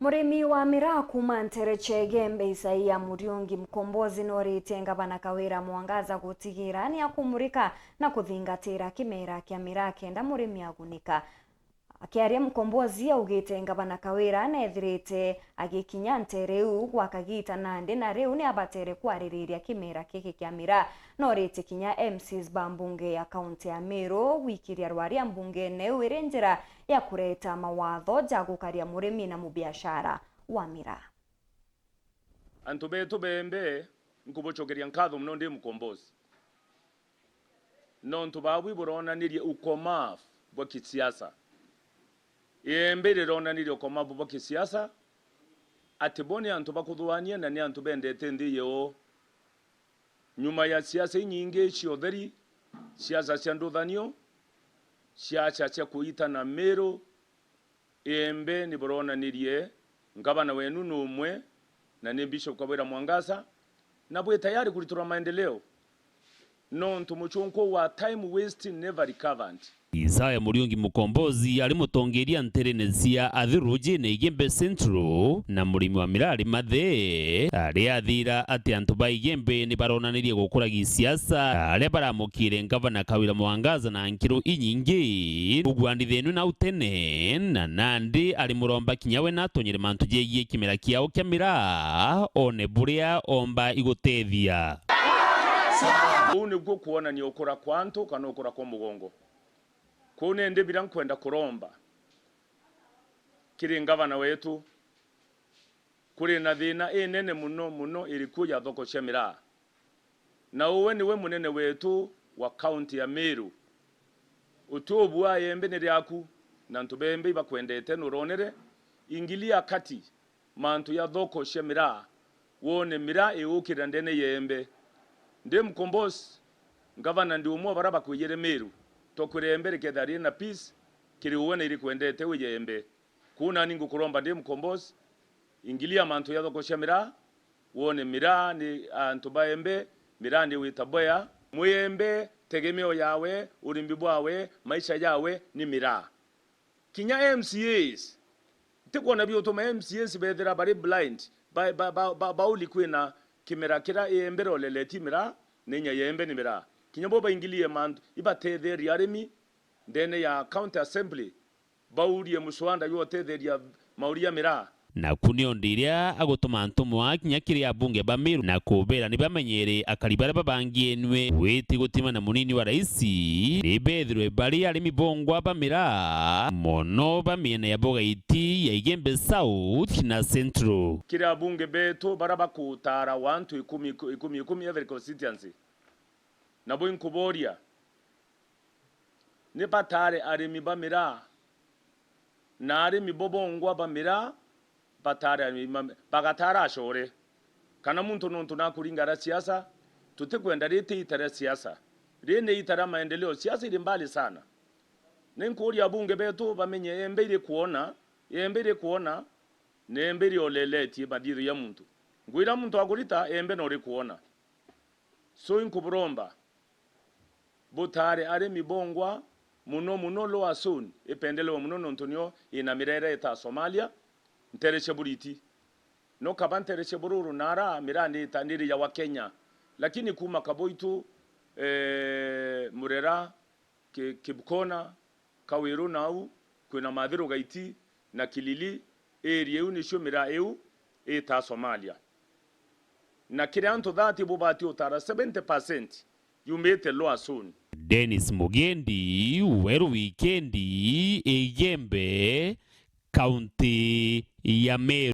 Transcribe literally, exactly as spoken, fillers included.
Murimi wa miraa kuuma nteere cia Igembe, Isaia Muriungi Mkombozi, nooritie Ngavana Kawira Mwangaza gutigira ni akumurika na kuthingatira kimera kia miraa kenda murimi agunika. Akiaria, Mkombozi augite Ngavana Kawira neethirite agikinya nteere iu gwa kagiita nandi, na riu ni abatere kwaririria kimera giki kia miraa. Nooritie kinya M Cs ba mbunge ya kaunti ya Meru gwikiria rwaria mbungene iu iri njira ya kureta mawatho ja gukaria murimi na mubiashara wa miraa. Antu beetu ba Igembe, nkubucokeria nkatho mono ndi Mkombozi. Nontu baabu iburonanirie ukomavu bwa kisiasa. Igembe rironanirie ukomavu bwa kisiasa, ati bo ni antu bakuthuania na ni antu bendete nthi yoo. Nyuma ya siasa inyingi cia utheri, siasa cia nduthanio, siasa cia kuitana Meru, Igembe ni buronanirie ngavana wenu ni umwe, na ni Bishop Kawira Mwangaza, na bwi tayari kuritura maendeleo, nontu mucunkuu wa time wasting never recovered. Isaya Muriungi Mukombozi ari mutongeria nterene cia Athi Rujine Igembe Central, na murimi wa miraa ari Mathe, ari athira ati antu ba Igembe ni baronanirie gukuragia siasa, aria baramukire ngavana Kawira Mwangaza na nkiru inyingi, ugwandithenwe na utene, na nandi ari muromba kinya we natonyere mantu jegie kimera kiao kia miraa, one buria omba igutethia. Uu niguo kwonania ukura kwa antu kana ukura kwa mugongo. Kuu nindi biria nkwenda kuromba kiri ngavana wetu, kuri na thiina inene mono mono iri kuo ya thoko cia miraa, na uwe niwe munene wetu wa kaunti ya Meru. Utwi ubu wa Igembe ni riaku, na antu ba Igembe ibakwendete, nuronere, ingilia kati mantu ya thoko cia miraa, wone miraa iukira ndene ya Igembe. Ndi Mkombozi, ngavana ndi umwe wa baria bakwijire Meru, twakwira Igembe rikethira rina peace, kiri uwe na irikwendete we ya Igembe. Kuu nani ngukuromba ndi Mkombozi, ingilia mantu ya thoko cia miraa, wone miraa ni antu ba Igembe, miraa ni wita bwea. Mwi Igembe, tegemeo yawe, urimi bwawe, maisha yawe ni miraa. Kinya M C As, ntikwona biutuma M C As bethira bari blind, ba, ba, ba, ba, bauli kwina kimera kiria Igembe roleleti miraa, na inya ya Igembe ni miraa. Kinya bo baingilie mantu, ibatetherie arimi ndene ya county assembly, baurie muswanda jwa utetheria mauri ya miraa. Naku ni ondi iria agutuma ntumwa kinya kiri abunge ba Meru na kubera ni bamenyere akari baria babangienwe gwiti gutima na munini wa raisi, ni bethirwe bari arimi bongwa ba miraa, mono ba miena ya Bogaiti ya Igembe South na Central. Kiri abunge betu baria bakutara antu ikumi, ikumi, ikumi every constituency, nabo inkuboria, ni batare arimi ba miraa, na arimi bo bongwa ba miraa batare arimi ba mi-, bagatara acore. Kana muntu nontu nakuringara siasa, tutikwenda riti ita ria siasa. Ri ni ita ria maendeleo, siasa iri mbali sana. Ni nkuria abunge betu bamenye Igembe iri kwona, Igembe iri kwona, na Igembe iri oleletie mathitho ya muntu. Ngwira muntu akurita, Igembe no ri kwona. So inkuburomba, butare arimi bongwa muno muno Lower Zone, ipendelewa muno nontu nio ina miraa iria ita Somalia, ntere cia Buriti. No kaba ntere cia Bururu nara miraa ni ita, ni iri ya wa Kenya. Lakini kuuma Kaboitu, eh, Murera, Ki-, Kibukona, Kawiru nau, kwina Mathiru Gaiti na Kilili, area iu nicio miraa iu ita Somalia. Na kiri antu thirty bubati utara seventy percent yumite Lower Zone. Dennis Mugendi, Weru Wikendi, Igembe, kaunti ya Meru.